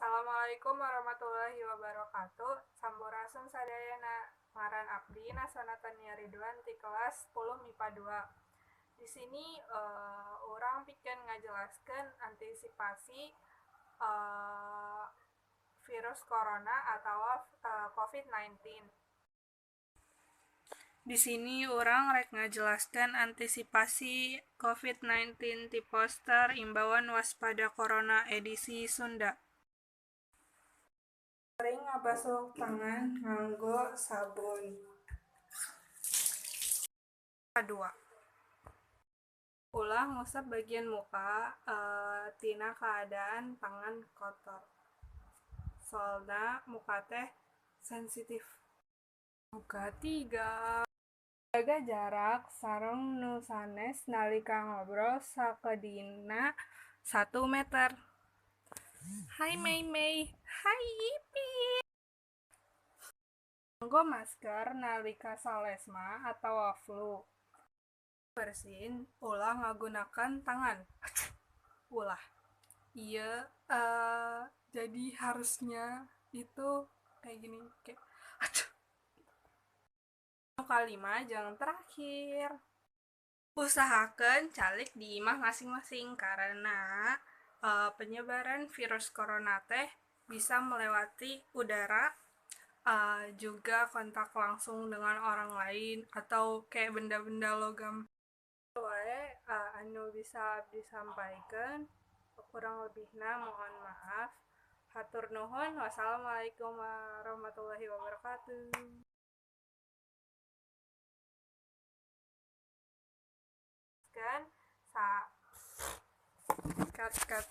Assalamualaikum warahmatullahi wabarakatuh. Sampurasun sadayana. Ngaran abdi Nasana Tania Ridwan ti kelas 10 MIPA 2. Di sini urang pikeun ngajelaskeun antisipasi virus corona atau COVID-19. Di sini urang rek ngajelaskeun antisipasi COVID-19 ti poster Imbauan Waspada Corona edisi Sunda. Sering ngabasuh tangan nganggo sabun. Kadua, ulah ngusap bagian muka tina kaadaan tangan kotor. Soalna muka teh sensitif. Nu katiga, jaga jarak sareng nu sanes nalika ngobrol sakedina 1 meter. Hai Mei Mei, hai Ipin. Nganggo masker nalika salesma atawa flu. Bersin ulah ngagunakan tangan. Ulah. Iya, jadi harusnya itu kayak gini, kayak. Nu kalima jeung terakhir, usahakan calik di imah masing-masing karena penyebaran virus corona teh bisa melewati udara, juga kontak langsung dengan orang lain atau kayak benda-benda logam. Wae anu bisa abdi sampaikan, kurang lebihna mohon maaf. Hatur nuhun. Wassalamualaikum warahmatullahi wabarakatuh. Kan sa cut cut.